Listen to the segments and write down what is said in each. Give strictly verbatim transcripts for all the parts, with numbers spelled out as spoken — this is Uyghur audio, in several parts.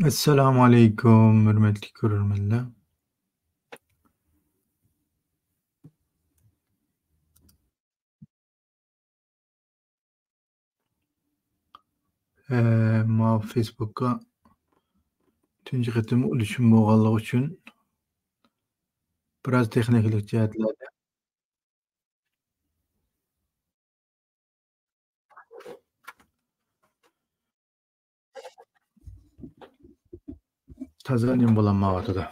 ئەسسالامۇ ئەلەيكۇم، ھۆرمەتلىك كۆرۈرمەنلەر. ئە، ماۋۇ فېيسبۇكقا تۇنجى قېتىم ئۇلىشىم بولغانلىقى ئۈچۈن بىراز تېخنىكىلىق جەھەتلەردە تازا نېمە بولالمايۋاتىدۇ.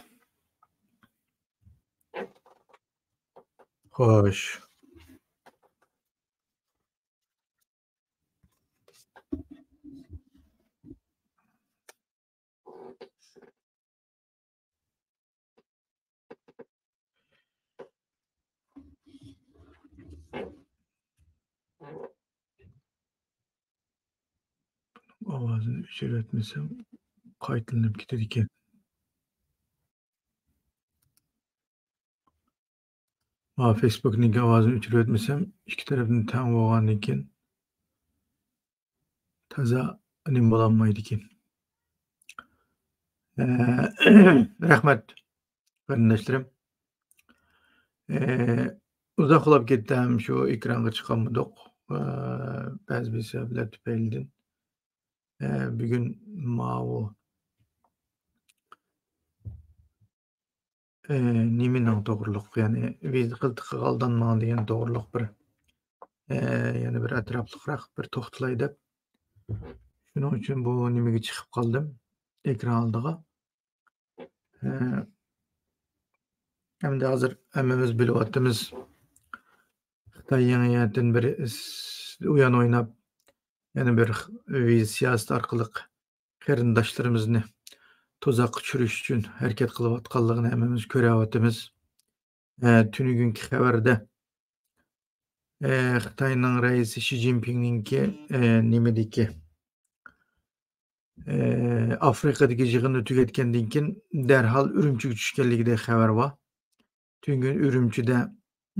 خوش. ئاۋازىنى ئۆچۈرۈۋەتمىسەم، قايتىلىنىپ كېتىدىكەن. مانا فېيسبۇكنىڭكى ئاۋازىنى ئۆچۈرۈۋەتمىسەم، ئىككى تەرەپتىن تەڭ بولغاندىن كېيىن تازا نېمە بولالمايدىكەن. ئە، رەھمەت، قېرىنداشلىرىم. ئە، ئۇزاقلاپ كەتتى ھەم شۇ ئېكرانغا چىقالمىدۇق. ئە، بەزى بىر سەۋەبلەر تۈپەيلىدىن. ئە، بۈگۈن ماۋۇ، ئە، نېمىنىڭ توغرىلىق، يەنى ۋىزا قىلتىقىغا ئالدانماڭ دېگەن توغرىلىق بىر، ئە، يەنە بىر ئەتراپلىقراق بىر توختىلاي دەپ، شۇنىڭ ئۈچۈن بۇ نېمىگە چىقىپ قالدىم، ئېكران ئالدىغا. ئە، ئەمدى ھازىر ھەممىمىز بىلىۋاتىمىز، خىتاي يېڭى يەردىن بىر ئۇيان ئويناپ، يەنە بىر ۋىزا سىياسىتى ئارقىلىق قېرىنداشلىرىمىزنى تۇزاققا چۈشۈرۈش ئۈچۈن ھەرىكەت قىلىۋاتقانلىقىنى ھەممىمىز كۆرۈۋاتىمىز. ئە، تۈنۈگۈنكى خەۋەردە، ئە، خىتاينىڭ رەئىسى شى جىنپىڭنىڭكى، ئە، نېمىدىكى، ئە، ئافرىقىدىكى يىغىننى تۈگەتكەندىن كېيىن دەرھال ئۈرۈمچىگە چۈشكەنلىكىدەك خەۋەر بار. تۈنۈگۈن ئۈرۈمچىدە،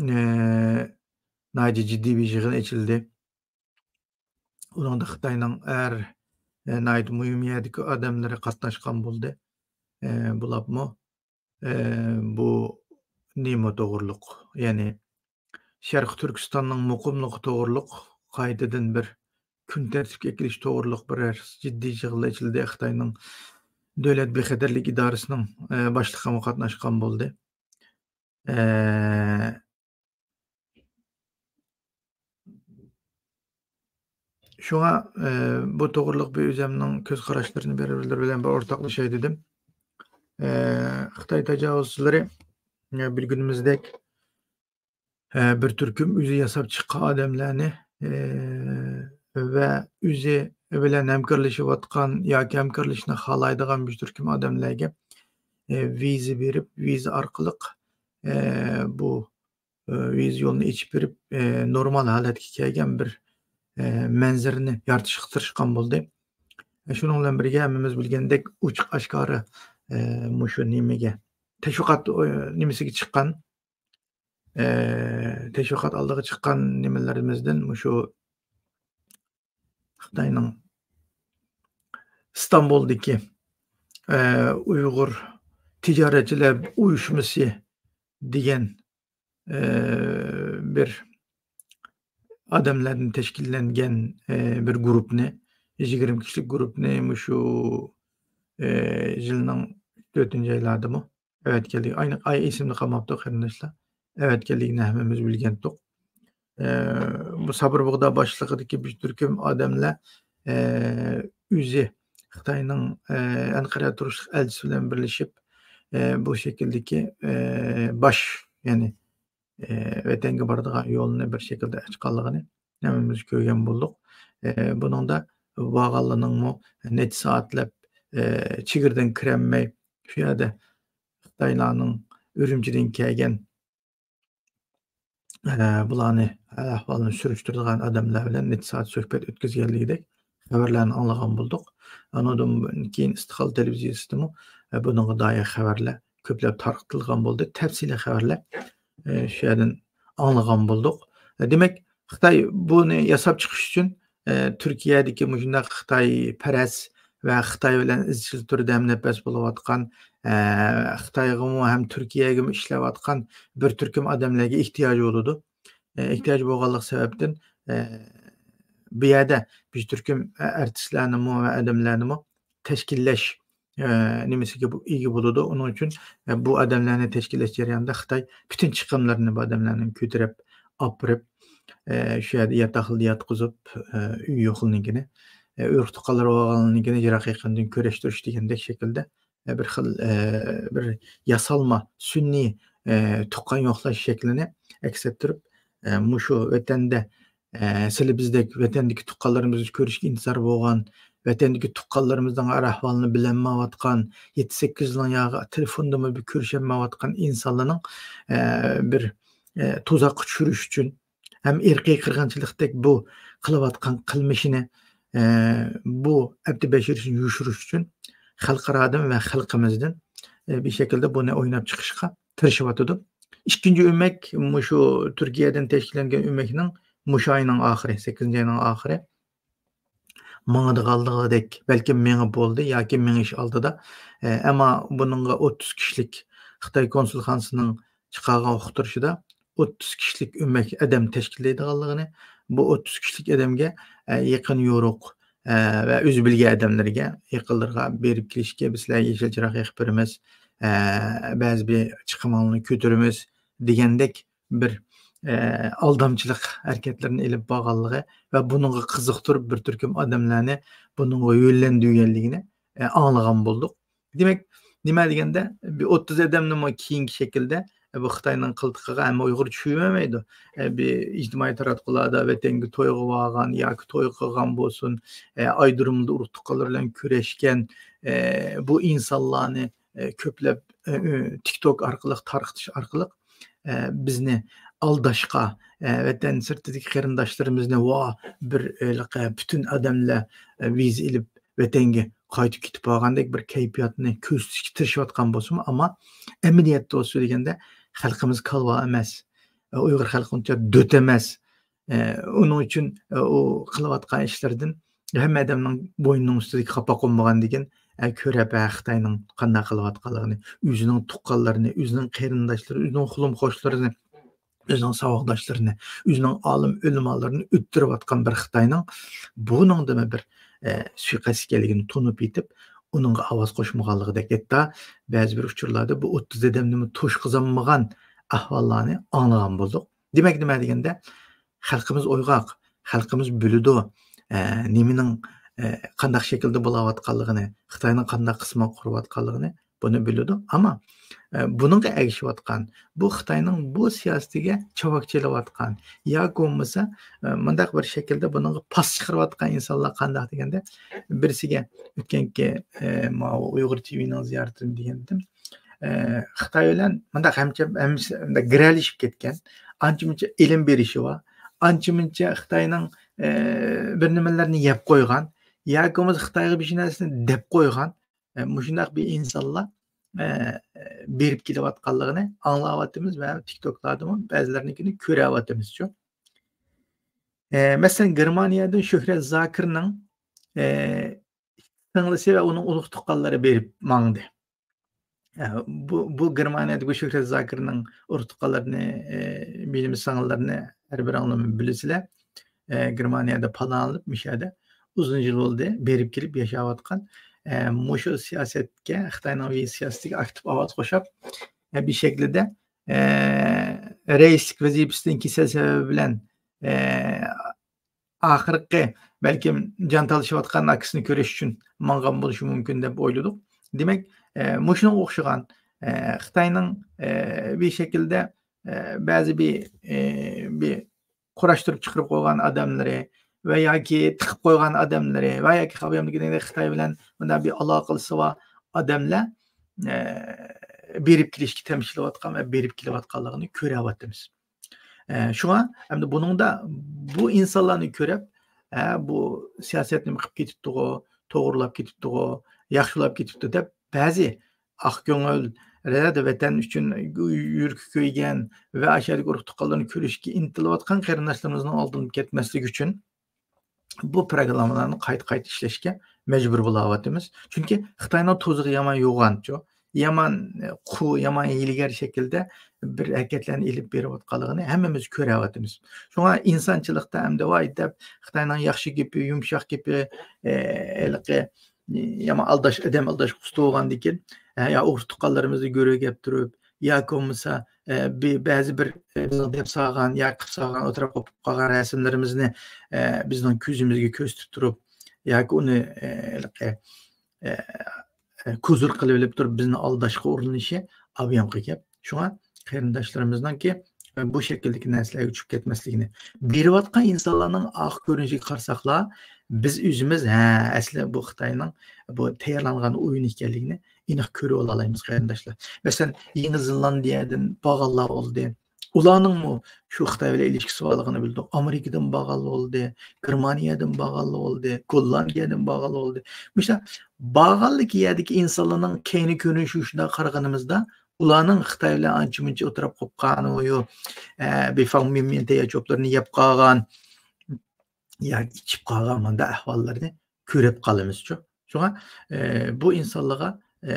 ئە، ناھايىتى جىددىي بىر يىغىن ئېچىلدى. ئۇنىڭدا خىتاينىڭ ھەر، ئە، ناھايىتى مۇھىم يەردىكى ئادەملىرى قاتناشقان بولدى. ئە، بولۇپمۇ، ئە، بۇ نېمە توغرۇلۇق، يەنى شەرقىي تۈركىستاننىڭ مۇقىملىقى توغرۇلۇق قايتىدىن بىر كۈن تەرتىپكە ئەكېلىش توغرۇلۇق بىر جىددىي يىغىن ئېچىلدى. خىتاينىڭ دۆلەت بىخەتەرلىك ئىدارىسىنىڭ، ئە، باشلىقىمۇ قاتناشقان بولدى. ئە، شۇڭا، ئە، بۇ توغرۇلۇق بىر ئۆزۈمنىڭ كۆز قاراشلىرىنى بىر-بىرلىرى بىلەن بىر ئورتاقلىشاي دېدىم. ئە، خىتاي تاجاۋۇزچىلىرى، ئە، بىلگىنىمىزدەك، ئە، بىر تۈركۈم ئۆزى ياساپ چىققان ئادەملەرنى، ئە، ۋە ئۆزى بىلەن ھەمكارلىشىۋاتقان ياكى ھەمكارلىشىشنى خالايدىغان بىر تۈركۈم ئادەملەرگە، ئە، ۋىزا بېرىپ، ۋىزا ئارقىلىق، ئە، بۇ، ئە، ۋىزا يولىنى ئېچىپ بېرىپ، ئە، نورمال ھالەتكە كەلگەن بىر، ئە، مەنزىرىنى يارىتىشقا تىرىشقان بولدى. ئە، شۇنىڭ بىلەن بىرگە، ھەممىمىز بىلگەندەك، ئوچۇق ئاشكارا، ئە، مۇشۇ نېمىگە، تەشۋىقات، ئە، نېمىسىگە چىققان، ئە، تەشۋىقات ئالدىغا چىققان نېمىلىرىمىزدىن مۇشۇ خىتاينىڭ ئىستانبۇلدىكى، ئە، ئۇيغۇر تىجارەتچىلەر ئۇيۇشمىسى دېگەن، ئە، بىر ئادەملەردىن تەشكىللەنگەن، ئە، بىر گۇرۇپنى، يىگىرمە كىشىلىك گۇرۇپنى مۇشۇ، ئە، يىلنىڭ تۆتىنچى ئايلاردىمۇ ئەۋەتكەنلىكى، ئاينى، ئاي ئېسىمدە قالماپتۇ، قېرىنداشلار. ئەۋەتكەنلىكىنى ھەممىمىز بىلگەنتۇق. ئە، بۇ سابىر بۇغدا باشلىقىدىكى بىر تۈركۈم ئادەملەر، ئە، ئۆزى خىتاينىڭ، ئە، ئەنقەرە تۇرۇشلۇق ئەلچىسى بىلەن بىرلىشىپ، ئە، بۇ شەكىلدىكى، ئە، باش، يەنى، ئە، ۋەتەنگە بارىدىغان يولنى بىر شەكىلدە ئاچقانلىقىنى ھەممىمىز كۆرگەن بولدۇق. ئە، بۇنىڭدا بارغانلىرىنىڭمۇ نەچچە سائەتلەپ، ئە، چېگرىدىن كىرەلمەي، شۇ يەردە خىتايلارنىڭ ئۈرۈمچىدىن كەلگەن، ئە، بۇلارنى، ئەھۋالنى سۈرۈشتۈرىدىغان ئادەملەر بىلەن نەچچە سائەت سۆھبەت ئۆتكۈزگەنلىكىدەك خەۋەرلەرنى ئاڭلىغان بولدۇق. ئانىڭدىن كېيىن ئىستىقلال تېلېۋىزىيەسىدىمۇ، ئە، بۇنىڭغا دائىر خەۋەرلەر كۆپلەپ تارقىتىلغان بولدى. تەپسىلىي خەۋەرلەر، ئە، شۇ يەردىن ئاڭلىغان بولدۇق. ئە، دېمەك، خىتاي بۇنى ياساپ چىقىش ئۈچۈن، ئە، تۈركىيەدىكى مۇشۇنداق خىتايپەرەس، ۋە خىتاي بىلەن ئىزچىل تۈردە ھەمنەپەس بولۇۋاتقان، ئە، خىتايغىمۇ ھەم تۈركىيەگىمۇ ئىشلەۋاتقان بىر تۈركۈم ئادەملەرگە ئېھتىياجى بولىدۇ. ئە، ئېھتىياج بولغانلىق سەۋەبتىن، ئە، بۇ يەردە بىز تۈركۈم ئە-، ئارتىسلارنىمۇ ۋە ئادەملەرنىمۇ تەشكىللەش، ئە، نېمىسىگە بۇ-، ئىگە بولىدۇ. ئۇنىڭ ئۈچۈن، ئە، بۇ ئادەملەرنى تەشكىللەش جەريانىدا خىتاي پۈتۈن چىقىملىرىنى بۇ ئادەملەرنىڭ كۆتۈرۈپ ئاپىرىپ، ئە، شۇ يەردە ياتاقلىدا ياتقۇزۇپ، ئە، ئۆي يوقلىنىڭكىنى، ئە، ئۇيغۇر تۇغقانلىرى بولغانلىكىنى يىراق يېقىندىن كۆرۈشتۈرۈش دېگەندەك شەكىلدە، ئە، بىر خىل، ئە، بىر ياسالما، سۈنئىي، ئە، تۇغقان يوقلاش شەكلىنى ئەكس ئەتتۈرۈپ، ئە، مۇشۇ ۋەتەندە، ئە، سىلى بىزدەك ۋەتەندىكى تۇغقانلىرىمىزنى كۆرۈشكە ئىنتىزار بولغان، ۋەتەندىكى تۇغقانلىرىمىزنىڭ ھال-ئەھۋالىنى بىلەلمەيۋاتقان، يەتتە، سەككىز يىلنىڭ ياغى تېلېفوندىمۇ بىر كۆرۈشەلمەيۋاتقان ئىنسانلارنىڭ، ئە، بىر، ئە، تۇزاققا چۈشۈرۈش ئۈچۈن ھەم ئىرقىي قىرغىنچىلىقتەك بۇ قىلىۋاتقان قىلمىشىنى، ئە، بۇ ئەپتى بەشىرىسىنى يوشۇرۇش ئۈچۈن خەلقئارادىن ۋە خەلقىمىزدىن، ئە، بىر شەكىلدە بۇنى ئويناپ چىقىشقا تىرىشىۋاتىدۇ. ئىككىنچى ئۆمەك، مۇشۇ تۈركىيەدىن تەشكىللەنگەن ئۆمەكنىڭ مۇشۇ ئاينىڭ ئاخىرى، سەككىزىنچى ئاينىڭ ئاخىرى ماڭىدىغانلىقىدەك، بەلكىم مېڭىپ بولدى ياكى مېڭىش ئالدىدا. ئە، ئەمما بۇنىڭغا ئوتتۇز كىشىلىك خىتاي كونسۇلخانىسىنىڭ چىقارغان ئۇقتۇرۇشىدا ئوتتۇز كىشىلىك ئۆمەك ئادەم تەشكىللەيدىغانلىقىنى، بۇ ئوتتۇز كىشىلىك ئادەمگە، ئە، يېقىن يورۇق، ئە، ۋە ئۆزى بىلگەن ئادەملىرىگە، يېقىنلىرىغا بېرىپ كېلىشكە، بىز سىلەرگە يېشىل چىراغ يېقىپ بېرىمىز، ئە، بەزى بىر چىقىمىڭلارنى كۆتۈرىمىز دېگەندەك بىر، ئە، ئالدامچىلىق ھەرىكەتلىرىنى ئېلىپ بارغانلىقى ۋە بۇنىڭغا قىزىقتۇرۇپ بىر تۈركۈم ئادەملەرنى بۇنىڭغا يۆنلەندۈرگەنلىكىنى، ئە، ئاڭلىغان بولدۇق. دېمەك، نېمە دېگەندە، بىر ئوتتۇز ئادەمنىمۇ كېيىنكى شەكىلدە، ئە، بۇ خىتاينىڭ قىلتىقىغا ھەممە ئۇيغۇر چۈشۈرمەيدۇ. ئە، بىر ئىجتىمائىي تاراتقۇلاردا ۋەتەنگە تويغا بارغان ياكى توي قىلغان بولسۇن، ئە، ئايرودرومدا ئۇرۇق تۇغقانلار بىلەن كۆرۈشكەن، ئە، بۇ ئىنسانلارنى، ئە، كۆپلەپ، ئە، ئۆ-، تىك توك ئارقىلىق تارقىتىش ئارقىلىق، ئە، بىزنى ئالداشقا، ئە، ۋەتەن سىرتىدىكى قېرىنداشلىرىمىزنى، ۋا، بىر، ئە، ھېلىقى پۈتۈن ئادەملەر، ئە، ۋىزا ئېلىپ، ۋەتەنگە قايتىپ كېتىپ بارغاندەك بىر كەيپىياتنى كۆرسىتىشكە تىرىشىۋاتقان بولسىمۇ، ئەمما ئەمەلىيەتتە بولسا دېگەندە، خەلقىمىز كالۋا ئەمەس. ئۇيغۇر خەلقى ئۇنچە دۆت ئەمەس. ئۇنىڭ ئۈچۈن ئۇ قىلىۋاتقان ئىشلىرىدىن ھەممە ئادەمنىڭ بوينىنىڭ ئۈستىدىكى قاپاق بولمىغاندىكىن، كۆرەپ، ھە، خىتاينىڭ قانداق قىلىۋاتقانلىقىنى، ئۆزىنىڭ تۇغقانلىرىنى، ئۆزىنىڭ قېرىنداشلىرى، ئۆزىنىڭ قولۇم-قوشنىلىرىنى، ئۆزىنىڭ ساۋاقداشلىرىنى، ئۆزىنىڭ ئالىم ئۆلىمالىرىنى ئۆلتۈرۈۋاتقان بىر خىتاينىڭ بۇنىڭدىمۇ بىر، ئە، سۇيىقەست ئىكەنلىكىنى تونۇپ يېتىپ، ئۇنىڭغا ئاۋاز قوشمىغانلىقىدەك، ھەتتا بەزى بىر ئۇچۇرلاردا بۇ ئوتتۇز ئادەمنىمۇ توشقۇزالمىغان ئەھۋاللارنى ئاڭلىغان بولدۇق. دېمەك، نېمە دېگەندە، خەلقىمىز ئويغاق، خەلقىمىز بىلىدۇ، ئە، نېمىنىڭ، ئە، قانداق شەكىلدە بولاۋاتقانلىقىنى، خىتاينىڭ قانداق قىسمىغا قۇرۇۋاتقانلىقىنى، بۇنى بىلىدۇ. ئەمما، ئە، بۇنىڭغا ئەگىشىۋاتقان، بۇ خىتاينىڭ بۇ سىياسىتىگە چاۋاك چېلىۋاتقان ياكى بولمىسا، ئە، مۇنداق بىر شەكىلدە بۇنىڭغا پاس چىقىرىۋاتقان ئىنسانلار قانداق دېگەندە، بىرسىگە ئۆتكەنكى، ئە، ماۋۇ ئۇيغۇر تىۋىنىڭ زىيارىتىنى دېگەنتىم. ئە، خىتاي بىلەن مۇنداق ھەمچە-، ھەممىسى مۇنداق گىرەلىشىپ كەتكەن، ئانچە-مۇنچە ئېلىم بېرىشى بار، ئانچە-مۇنچە خىتاينىڭ، ئە، بىر نېمىلەرنى يەپ قويغان ياكى بولمىسا خىتايغا بىر نەرسىنى دەپ قويغان، ئە، مۇشۇنداق بىر ئىنسانلار، ئە، بېرىپ كېلىۋاتقانلىقىنى ئاڭلاۋاتىمىز ۋە تىك توكلاردىمۇ بەزىلەرنىڭكىنى كۆرەۋاتىمىزچۇ. ئە، مەسىلەن، گېرمانىيەدىن شۆھرەت زاكىرنىڭ، ئە، سىڭلىسى ۋە ئۇنىڭ ئۇرۇق تۇغقانلىرى بېرىپ ماڭدى. ئە، بۇ، بۇ گېرمانىيەدىكى شۆھرەت زاكىرنىڭ ئۇرۇق تۇغقانلىرىنى، ئە، مېنىڭ سىڭىللىرىنى ھەر بىرىڭلارمۇ بىلىسىلەر. ئە، گېرمانىيەدە پاناھلىنىپ، مۇشۇ يەردە ئۇزۇن يىل بولدى، بېرىپ كېلىپ ياشاۋاتقان. ئە، مۇشۇ سىياسەتكە، خىتاينىڭ سىياسىتىگە ئاكتىپ ئاۋاز قوشۇپ، ئە، بىر شەكىلدە، ئە، رەئىسلىك ۋەزىپىسىدىن كېسەل سەۋەبى بىلەن، ئە، ئاخىرقى بەلكىم جان تالىشىۋاتقان ئاكىسىنى كۆرۈش ئۈچۈن ماڭغان بولۇشى مۇمكىن دەپ ئويلىدۇق. دېمەك، ئە، مۇشۇنىڭغا ئوخشىغان، ئە، خىتاينىڭ، ئە، بىر شەكىلدە، ئە، بەزى بىر، ئە، بىر قۇراشتۇرۇپ چىقىرىپ قويغان ئادەملىرى ۋە ياكى تىقىپ قويغان ئادەملىرى ۋە ياكى خاۋيامدىكىدەك خىتاي بىلەن مۇنداق بىر ئالاقىسى بار ئادەملەر، ئە، بېرىپ كېلىشكە تەمشىلىۋاتقان ۋە بېرىپ كېلىۋاتقانلىقىنى كۆرۈۋاتىمىز. ئە، شۇڭا ئەمدى بۇنىڭدا بۇ ئىنسانلارنى كۆرۈپ، ھە، بۇ سىياسەت نېمە قىلىپ كېتىپتىغۇ، توغرىلاپ كېتىپتىغۇ، ياخشىلاپ كېتىپتۇ دەپ بەزى ئاق كۆڭۈل، ۋەتەن ئۈچۈن يۈرىكى كۆيگەن ۋە ئاشۇ يەردىكى ئۇرۇق تۇغقانلىرىنى كۆرۈشكە ئىنتىلىۋاتقان قېرىنداشلىرىمىزنىڭ ئالدىنىپ كەتمەسلىكى ئۈچۈن، بۇ پروگراممىلارنى قايتا-قايتا ئىشلەشكە مەجبۇر بولاۋاتىمىز. چۈنكى خىتاينىڭ تۇزىقى يامان يوغانچۇ، يامان، ئە، قۇ، يامان ھىيلىگەر شەكىلدە بىر ھەرىكەتلەرنى ئېلىپ بېرىۋاتقانلىقىنى ھەممىمىز كۆرەۋاتىمىز. شۇڭا ئىنسانچىلىقتا ئەمدى ۋاي دەپ خىتاينىڭ ياخشى گېپى، يۇمشاق گېپى، ئە، ھېلىقى، يامان ئالداش، ئادەم ئالداشقا ئۇستا بولغاندىكىن، ئە، يا ئۇرۇق تۇغقانلىرىمىزنى گۆرۈگەپ تۇرۇپ، ياكى بولمىسا، ئە، بى-، بەزى بىر، ئە، بىزنىڭ دەپ سالغان يا قىلىپ سالغان، ئوتتۇرىغا قويۇپ قالغان رەسىملىرىمىزنى، ئە، بىزنىڭ كۆزىمىزگە كۆرسىتىپ تۇرۇپ، ياكى ئۇنى، ئە، ھېلىقى، ئە، ئە، كوزۇر قىلىۋېلىپ تۇرۇپ، بىزنى ئالداشقا ئۇرۇنۇشى ئابىيامقى گەپ. شۇڭا قېرىنداشلىرىمىزنىڭكى، ئە، بۇ شەكىلدىكى نەرسىلەرگە چۈشۈپ كەتمەسلىكىنى، بېرىۋاتقان ئىنسانلارنىڭ ئارقا كۆرۈنۈشىگە قارىساقلا، بىز ئۆزىمىز، ھە، ئەسلى بۇ خىتاينىڭ بۇ تەييارلانغان ئويۇن ئىكەنلىكىنى ئېنىق كۆرۈۋالالايمىز، قېرىنداشلار. مەسىلەن، يېڭى زېلاندىيەدىن بارغانلار بولدى. ئۇلارنىڭمۇ شۇ خىتاي بىلەن ئېلىشكىسى بارلىقىنى بىلدۇق. ئامېرىكىدىن بارغانلار بولدى، گېرمانىيەدىن بارغانلار بولدى، گوللاندىيەدىن بارغانلار بولدى. مۇشۇ بارغانلىكى يەردىكى ئىنسانلارنىڭ كەينى كۆرۈنۈشى شۇنداق قارىغىنىمىزدا، ئۇلارنىڭ خىتاي بىلەن ئانچە-مۇنچە ئولتۇرۇپ قوپقان، ئۇيۇ، ئە، بىفاڭ مىمىن تەييارچوپلىرىنى يەپ قالغان ياكى ئىچىپ قالغان مانداق ئەھۋاللارنى كۆرۈپ قالىمىزچۇ. شۇڭا، ئە، بۇ ئىنسانلارغا، ئە،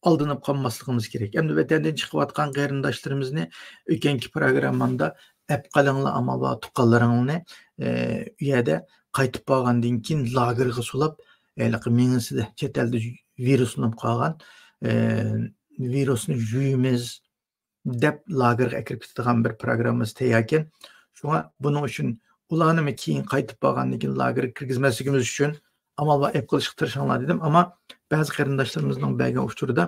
ئالدىنىپ قالماسلىقىمىز كېرەك. ئەمدى ۋەتەندىن چىقىۋاتقان قېرىنداشلىرىمىزنى ئۆتكەنكى پروگراممامدا ئەپ قېلىڭلار، ئامال بار تۇغقانلىرىڭلارنى، ئە، ئۇ يەردە قايتىپ بارغاندىن كېيىن لاگېرغا سولاپ، ھېلىقى مېڭىسىدە چەت ئەلدە ۋىرۇسلىنىپ قالغان، ئە، ۋىرۇسنى جۇيىمىز، دەپ لاگېرغا ئەكىرىپ كېتىدىغان بىر پروگراممىمىز تەيياركەن. شۇڭا بۇنىڭ ئۈچۈن ئۇلارنىمۇ كېيىن قايتىپ بارغاندىن كېيىن لاگېرغا كىرگۈزمەسلىكىمىز ئۈچۈن ئامال بار ئەپ قىلىشقا تىرىشىڭلار دېدىم. ئەمما بەزى قېرىنداشلىرىمىزنىڭ بەرگەن ئۇچۇرىدا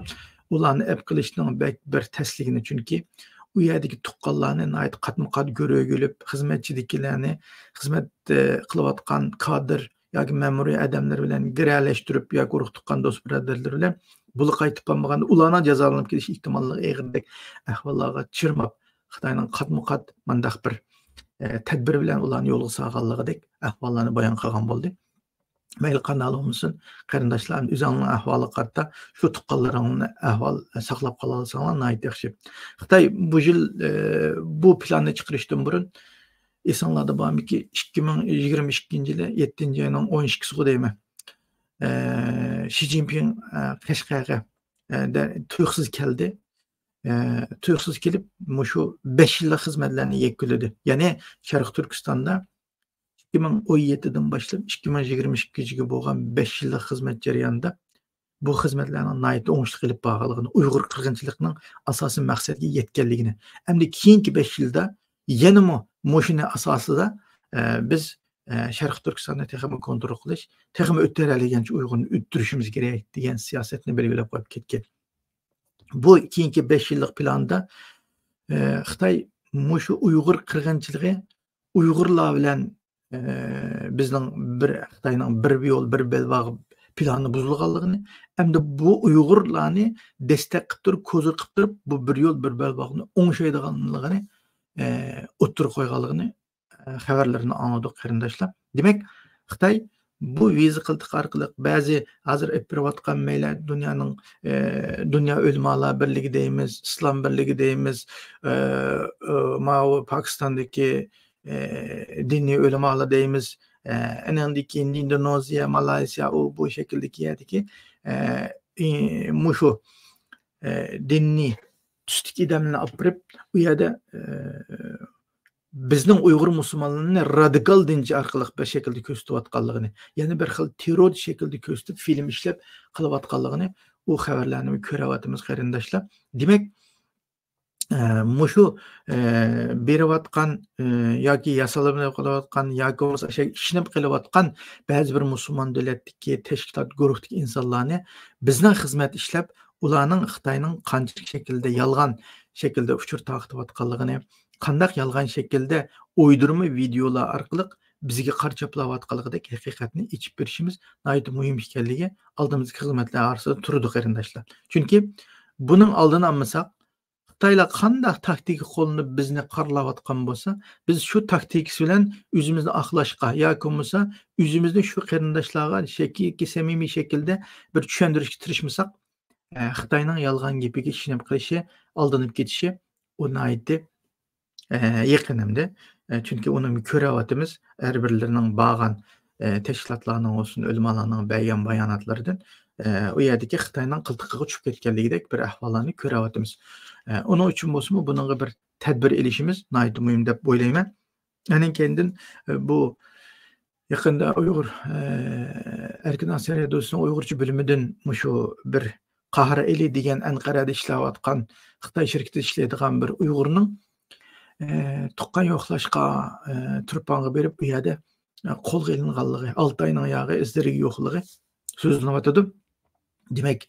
ئۇلارنى ئەپ قىلىشنىڭ بەك بىر تەسلىكىنى، چۈنكى ئۇ يەردىكى تۇغقانلارنى ناھايىتى قاتمۇ قات گۆرۈگە ئېلىپ، خىزمەتچىدىكىلەرنى، خىزمەت، ئە، قىلىۋاتقان كادىر ياكى مەمۇرىي ئادەملەر بىلەن گىرەلەشتۈرۈپ ياكى ئۇرۇق تۇغقان دوست بۇرادەرلىرى بىلەن بۇلا قايتىپ بارمىغاندا ئۇلارنىڭ جازالىنىپ كېتىش ئېھتىماللىقى ئېغىردەك ئەھۋاللارغا چىرماپ، خىتاينىڭ قاتمۇ قات مانداق بىر، ئە، تەدبىر بىلەن ئۇلارنى يولغا سالغانلىقىدەك ئەھۋاللارنى بايان قىلغان بولدى. مەيلى قانداق بولمىسۇن، قېرىنداشلار، ئۆزۈڭلارنىڭ ئەھۋالىغا قارىتا شۇ تۇغقانلىرىڭلارنى ئەھۋال ساقلاپ قالالىساڭلار ناھايىتى ياخشى. خىتاي بۇ يىل، ئە، بۇ پىلاننى چىقىرىشتىن بۇرۇن ئېسىڭلاردا بارمىكى، ئىككى مىڭ يىگىرمە ئىككىنچى يىلى يەتتىنچى ئاينىڭ ئون ئىككىسىغۇ دەيمەن. ئە، شى جىنپىڭ، ئە، قەشقەرگە، ئە، دە-، تۇيۇقسىز كەلدى. ئە، تۇيۇقسىز كېلىپ، مۇشۇ بەش يىللىق خىزمەتلەرنى يەكۈنلىدى. يەنى شەرقىي تۈركىستاندا ئىككى مىڭ ئون يەتتىدىن باشلاپ ئىككى مىڭ يىگىرمە ئىككىنچىگە بولغان بەش يىللىق خىزمەت جەريانىدا بۇ خىزمەتلەرنىڭ ناھايىتى ئوڭۇشلۇق ئېلىپ بارغانلىقىنى، ئۇيغۇر قىرغىنچىلىقىنىڭ ئاساسىي مەقسەتكە يەتكەنلىكىنى، ئەمدى كېيىنكى بەش يىلدا يەنىمۇ مۇشۇنى ئاساسىدا، ئە، بىز، ئە، شەرقىي تۈركىستاننى تېخىمۇ كونترول قىلىش، تېخىمۇ ئۆتەلەيدىغانچە ئۇيغۇرنى ئۆلتۈرۈشىمىز كېرەك دېگەن سىياسەتنى بەلگىلەپ قويۇپ كەتكەن. بۇ كېيىنكى بەش يىللىق پىلاندا، ئە، خىتاي مۇشۇ ئۇيغۇر قىرغىنچىلىقى ئۇيغۇرلار بىلەن، ئە، بىزنىڭ بىر خىتاينىڭ بىر يول، بىر بەلباغ پىلانى بۇزۇلغانلىقىنى، ئەمدى بۇ ئۇيغۇرلارنى دەستەك قىلىپ تۇرۇپ، كوزۇر قىلىپ تۇرۇپ، بۇ بىر يول، بىر بەلباغنى ئوڭشايدىغانلىقىنى، ئە، ئوتتۇرىغا قويغانلىقىنى، ئە، خەۋەرلىرىنى ئاڭلىدۇق، قېرىنداشلار. دېمەك، خىتاي بۇ ۋىزا قىلتىقى ئارقىلىق بەزى ھازىر ئېلىپ بېرىۋاتقان مەيلى دۇنيانىڭ، ئە، دۇنيا ئۆلىمالار بىرلىكى دەيمىز، ئىسلام بىرلىكى دەيمىز، ئە، ئە، ماۋۇ پاكىستاندىكى، ئە، دىنىي ئۆلىمالار دەيمىز، ئە، ئەنەندىن كېيىن ئىندونېزىيە، مالايسىيا، ئۇ بۇ شەكىلدىكى يەردىكى، ئە، ئى، مۇشۇ، ئە، دىنىي تۈستىكى ئادەملەرنى ئاپىرىپ، ئۇ يەردە، ئە، بىزنىڭ ئۇيغۇر مۇسۇلمانلىرىنى رادىكال دىنچى ئارقىلىق بىر شەكىلدە كۆرسىتىۋاتقانلىقىنى، يەنە بىر خىل تېررور شەكلىدە كۆرسىتىپ، فىلىم ئىشلەپ قىلىۋاتقانلىقىنى ئۇ خەۋەرلەرنى كۆرۈۋاتىمىز، قېرىنداشلار. دېمەك، ئە، مۇشۇ، ئە، بېرىۋاتقان، ئە، ياكى ياسالما قىلىۋاتقان ياكى بولمىسا ئىشەنچ قىلىۋاتقان بەزى بىر مۇسۇلمان دۆلەتتىكى تەشكىلات گۇرۇھتىكى ئىنسانلارنى بىزنىڭ خىزمەت ئىشلەپ، ئۇلارنىڭ خىتاينىڭ قانچىلىك شەكىلدە يالغان شەكىلدە ئۇچۇر تارقىتىۋاتقانلىقىنى، قانداق يالغان شەكىلدە ئويدۇرما ۋىدېئولار ئارقىلىق بىزگە قارا چاپلاۋاتقانلىقىدەك ھەقىقەتنى ئېچىپ بېرىشىمىز ناھايىتى مۇھىم ئىكەنلىكى ئالدىمىزدىكى خىزمەتلەر ئارىسىدا تۇرىدۇ، قېرىنداشلار. چۈنكى بۇنىڭ ئالدىنى ئالمىساق، خىتايلار قانداق تاكتىكا قوللىنىپ بىزنى قارىلاۋاتقان بولسا، بىز شۇ تاكتىكىسى بىلەن ئۆزىمىزنى ئاقلاشقا ياكى بولمىسا ئۆزىمىزنى شۇ قېرىنداشلارغا شەكىلكى سەمىمىي شەكىلدە بىر چۈشەندۈرۈشكە تىرىشمىساق، ئە، خىتاينىڭ يالغان گېپىگە ئىشىنىپ قېلىشى، ئالدىنىپ كېتىشى، ئۇ ناھايىتى، ئە، يېقىن ئەمدى. ئە، چۈنكى ئۇنى كۆرۈۋاتىمىز، ھەر بىرلىرىنىڭ بارغان، ئە، تەشكىلاتلارنىڭ بولسۇن، ئۆلىمالارنىڭ بەرگەن باياناتلىرىدىن، ئە، ئۇ يەردىكى خىتاينىڭ قىلتىقىغا چۈشۈپ كەتكەنلىكىدەك بىر ئەھۋاللارنى كۆرۈۋاتىمىز. ئە، ئۇنىڭ ئۈچۈن بولسىمۇ بۇنىڭغا بىر تەدبىر ئېلىشىمىز ناھايىتى مۇھىم دەپ ئويلايمەن. ئاندىن كەينىدىن، ئە، بۇ يېقىندا ئۇيغۇر، ئە، ئەركىن ئاسىيا رادىيوسىنىڭ ئۇيغۇرچە بۆلۈمىدىن مۇشۇ بىر قاھار ئېلى دېگەن ئەنقەرەدە ئىشلەۋاتقان خىتاي شىركىتىدە ئىشلەيدىغان بىر ئۇيغۇرنىڭ، ئە، تۇغقان يوقلاشقا، ئە، تۇرپانغا بېرىپ، ئۇ يەردە، ئە، قولغا ئېلىنغانلىقى، ئالتە ئاينىڭ ياغى ئىزلىرىگە يوقلۇقى سۆزلىنىۋاتىدۇ. دېمەك،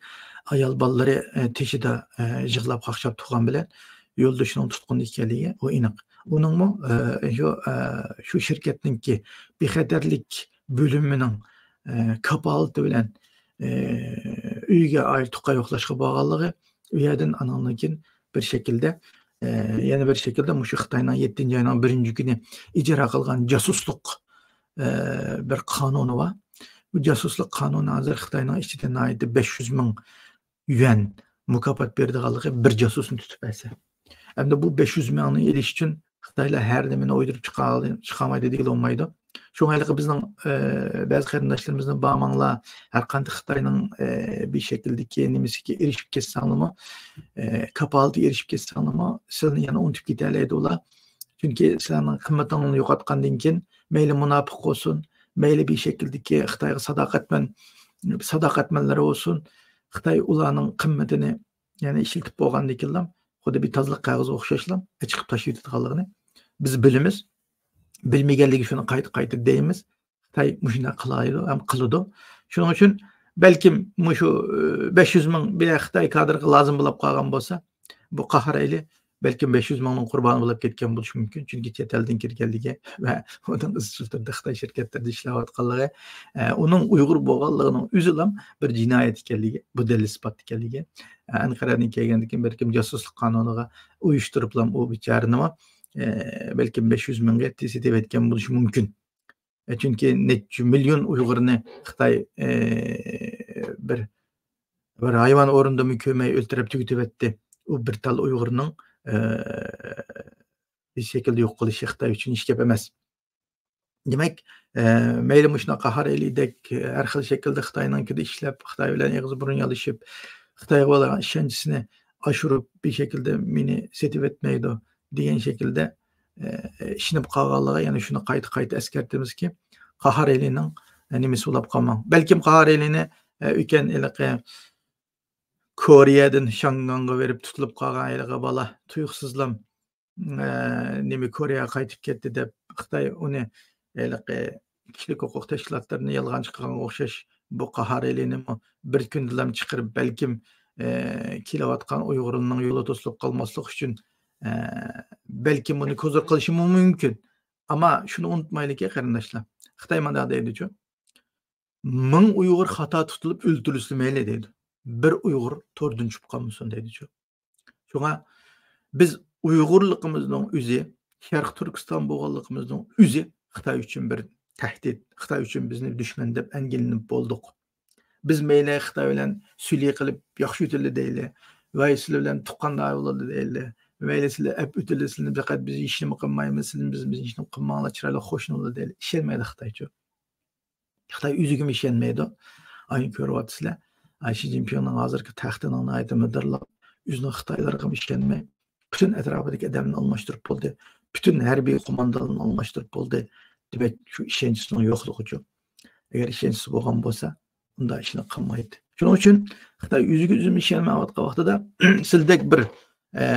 ئايال بالىلىرى، ئە، تېشىدا، ئە، يىغلاپ قاقشاپ تۇرغان بىلەن يولدىشىنىڭ تۇتقۇندا ئىكەنلىكى ئۇ ئېنىق. ئۇنىڭمۇ، ئە، شۇ، ئە، شۇ شىركەتنىڭكى بىخەتەرلىك بۆلۈمىنىڭ، ئە، كاپالىتى بىلەن، ئە، ئۆيىگە ئائىت تۇغقان يوقلاشقا بارغانلىقى، ئۇ يەردىن ئانىڭدىن كېيىن بىر شەكىلدە، ئە، يەنە بىر شەكىلدە مۇشۇ خىتاينىڭ يەتتىنچى ئاينىڭ بىرىنچى كۈنى ئىجرا قىلغان جاسۇسلۇق، ئە، بىر قانۇنى بار. بۇ جاسۇسلۇق قانۇنى ھازىر خىتاينىڭ ئىچىدە ناھايىتى بەش يۈز مىڭ يۈەن مۇكاپات بېرىدىغانلىقى بىر جاسۇسنى تۇتۇپ بەرسە. ئەمدى بۇ بەش يۈز مىڭنى ئېلىش ئۈچۈن خىتايلار ھەر نېمىنى ئويدۇرۇپ چىقال-، چىقالمايدۇ دېگىلى بولمايدۇ. شۇڭا ھېلىقى بىزنىڭ، ئە، بەزى قېرىنداشلىرىمىزنى بارماڭلار، ھەر قانداق خىتاينىڭ، ئە، بىر شەكىلدىكى نېمىسىگە ئېرىشىپ كەتسەڭلىمۇ، ئە، كاپالىتىگە ئېرىشىپ كەتسەڭلىمۇ، سىلىنى يەنە ئۇنتۇپ كېتەلەيدۇ ئۇلار. چۈنكى سىلەرنىڭ قىممىتىڭلارنى يوقاتقاندىن كېيىن، مەيلى مۇناپىق بولسۇن، مەيلى بىر شەكىلدىكى خىتايغا ساداقەتمەن، ساداقەتمەنلىرى بولسۇن، خىتاي ئۇلارنىڭ قىممىتىنى يەنە ئىشلىتىپ بولغاندىن كېيىنلا، خۇددى بىر تازىلىق قەغىزى ئوخشاشلا ئېچىقىپ تاشلىۋېتىدىغانلىقىنى بىز بىلىمىز. بىلمىگەنلىكى شۇنى قايتا-قايتا دەيمىز. خىتاي مۇشۇنداق قىلالايدۇ ھەم قىلىدۇ. شۇنىڭ ئۈچۈن بەلكىم مۇشۇ، ئى، بەش يۈز مىڭ بىر خىتاي كادىرغا لازىم بولۇپ قالغان بولسا، بۇ قاھار ئېلى بەلكىم بەش يۈز مىڭنىڭ قۇربانى بولۇپ كەتكەن بولۇشى مۇمكىن. چۈنكى چەت ئەلدىن كىرگەنلىكى ۋە ئۇنىڭ ئىزچىل تۈردە خىتاي شىركەتلىرىدە ئىشلەۋاتقانلىقى، ئە، ئۇنىڭ ئۇيغۇر بولغانلىقىنىڭ ئۆزىلا بىر جىنايەت ئىكەنلىكى، بۇ دەلىل ئىسپات ئىكەنلىكى. ئە، ئەنقەرەدىن كەلگەندىن كېيىن بەلكىم جاسۇسلۇق قانۇنىغا ئۇيۇشتۇرۇپلا ئۇ بىچارىنىمۇ، ئە، بەلكىم بەش يۈز مىڭغا يەتتى سېتىۋەتكەن بولۇشى مۇمكىن. ئە، چۈنكى نەچچە مىليون ئۇيغۇرنى خىتاي، ئە، بىر، بىر ھايۋان ئورنىدىمۇ كۆرمەي ئۆلتۈرۈپ تۈگىتىۋەتتى. ئۇ بىر تال ئۇيغۇرنىڭ، ئە، بىر شەكىلدە يوق قىلىشى خىتاي ئۈچۈن ھېچ گەپ ئەمەس. دېمەك، ئە، مەيلى مۇشۇنداق قاھار ئېلىدەك ھەر خىل شەكىلدە خىتاينىڭكىدە ئىشلەپ، خىتاي بىلەن ئېغىز بۇرۇن يالىشىپ، خىتايغا بولغان ئىشەنچىسىنى ئاشۇرۇپ، بىر شەكىلدە مېنى سېتىۋەتمەيدۇ دېگەن شەكىلدە، ئە، ئىشىنىپ قالغانلىقى، يەنە شۇنى قايتا-قايتا ئەسكەرتىمىزكى، قاھار ئېلىنىڭ، ئە، نېمىسى بولاپ قالماڭ. بەلكىم قاھار ئېلىنى، ئە، ئۆتكەن ھېلىقى كورېيەدىن شياڭگاڭغا بېرىپ تۇتۇلۇپ قالغان ھېلىقى بالا تۇيۇقسىزلا، ئە، نېمە، كورېيەگە قايتىپ كەتتى دەپ، خىتاي ئۇنى ھېلىقى كىشىلىك ھوقۇق تەشكىلاتلىرىنى يالغانچى قىلغانغا ئوخشاش، بۇ قاھار ئېلىنىمۇ بىر كۈندىلا چىقىرىپ، بەلكىم، ئە، كېلىۋاتقان ئۇيغۇرنىڭ يولى توسۇلۇپ قالماسلىقى ئۈچۈن، ئە، بەلكىم ئۇنى كوزىر قىلىشىمۇ مۇمكىن. ئەمما شۇنى ئۇنتۇمايلىكى، قېرىنداشلار، خىتاي مۇنداق دەيدىچۇ، «مىڭ ئۇيغۇر خاتا تۇتۇلۇپ ئۆلتۈرۈلسە مەيلى» دەيدۇ. «بىر ئۇيغۇر توردىن چۈشۈپ قالمىسۇن» دەيدىچۇ. شۇڭا بىز ئۇيغۇرلۇقىمىزنىڭ ئۆزى، شەرقىي تۈركىستان بولغانلىقىمىزنىڭ ئۆزى خىتاي ئۈچۈن بىر تەھدىت، خىتاي ئۈچۈن بىزنى دۈشمەن دەپ ئەنگىلىنىپ بولدۇق. بىز مەيلى خىتاي بىلەن سۈلھى قىلىپ ياخشى ئۆتىلى دەيلى، ۋەي سىلەر بىلەن تۇغقان بولايلى دەيلى، مەيلى سىلەر ئەپ ئۆتىلى، سىلەرنى پەقەت بىز ھېچنېمە قىلمايمىز، سىلەر بىز، بىز ھېچنېمە قىلماڭلار، چىرايلىق خوش بولۇڭلار دەيلى. ئىشەنمەيدۇ خىتايچۇ. خىتاي ئۆزىگىمۇ ئىشەنمەيدۇ. ئاينى كۆرۈۋاتىسىلەر. ئاي شى جىنپىڭنىڭ ھازىرقى تەختىنىڭ ناھايىتى مىدىرلاپ، ئۆزىنىڭ خىتايلىرىغىمۇ ئىشەنمەي، پۈتۈن ئەتراپىدىكى ئادەمنى ئالماشتۇرۇپ بولدى. پۈتۈن ھەربىي قومانداننى ئالماشتۇرۇپ بولدى. دېمەك، شۇ ئىشەنچىسىنىڭ يوقلۇقىچۇ. ئەگەر ئىشەنچىسى بولغان بولسا، ئۇنداق ئىشنى قىلمايتتى. شۇنىڭ ئۈچۈن خىتاي ئۆزىگە ئۆزىمۇ ئىشەنمەيۋاتقان ۋاقتىدا، سىلدەك بىر، ئە،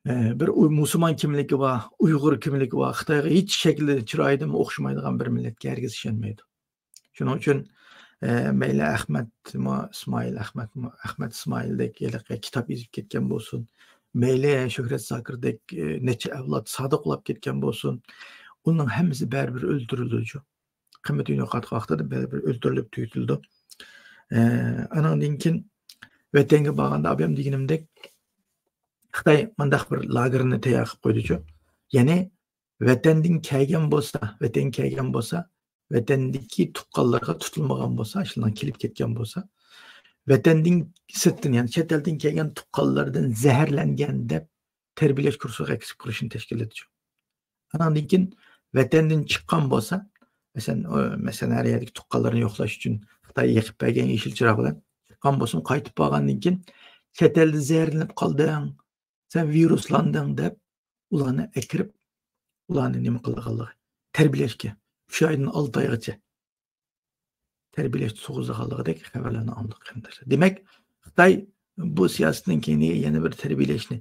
ئە، بىر ئۇ-، مۇسۇلمان كىملىكى بار، ئۇيغۇر كىملىكى بار، خىتايغا ھېچ شەكلى، چىرايىدىمۇ ئوخشىمايدىغان بىر مىللەتكە ھەرگىز ئىشەنمەيدۇ. شۇنىڭ ئۈچۈن، ئە، مەيلى ئەخمەتمۇ، ئىسمائىل ئەخمەتمۇ، ئەخمەت ئىسمائىلدەك ھېلىقى كىتاب يېزىپ كەتكەن بولسۇن، مەيلى شۆھرەت زاكىردەك، ئە، نەچچە ئەۋلاد سادىق بولاپ كەتكەن بولسۇن، ئۇنىڭ ھەممىسى بەرىبىر ئۆلتۈرۈلىدۇچۇ. قىممىتىنى يوقاتقان ۋاقتىدا بەرىبىر ئۆلتۈرۈلۈپ تۈگىتىلىدۇ. ئە، ئانىڭدىن كېيىن ۋەتەنگە بارغاندا، ئابايام دېگىنىمدەك، خىتاي مۇنداق بىر لاگېرنى تەييار قىلىپ قويدىچۇ. يەنى ۋەتەندىن كەلگەن بولسا، ۋەتەنگە كەلگەن بولسا، ۋەتەندىكى تۇغقانلىرىغا تۇتۇلمىغان بولسا، ئاشۇنداق كېلىپ كەتكەن بولسا، ۋەتەندىن سىرتتىن، يەنى چەت ئەلدىن كەلگەن تۇغقانلىرىدىن زەھەرلەنگەن دەپ تەربىيەلەش كۇرسىغا ئەكىرىپ كىرىشنى تەشكىللىدىچۇ. ئانىڭدىن كېيىن ۋەتەندىن چىققان بولسا، مەسىلەن، ئۇ، مەسىلەن، ھەر يەردىكى تۇغقانلىرىنى يوقلاش ئۈچۈن خىتاي يېقىپ بەرگەن يېشىل چىراغ بىلەن چىققان بولسىمۇ، قايتىپ بارغاندىن كېيىن، «چەت ئەلدە زەھەرلىنىپ قالدىڭ، سەن ۋىرۇسلاندىڭ» دەپ، ئۇلارنى ئەكىرىپ، ئۇلارنى نېمە قىلىدىغانلىقى، تەربىيەلەشكە، ئۈچ ئايدىن ئالتە ئايغىچە تەربىيەلەشتە تۇرغۇزىدىغانلىقىدەك خەۋەرلەرنى ئاڭلىدۇق، قېرىنداشلار. دېمەك، خىتاي بۇ سىياسىتىنىڭ كەينىگە يەنە بىر تەربىيەلەشنى،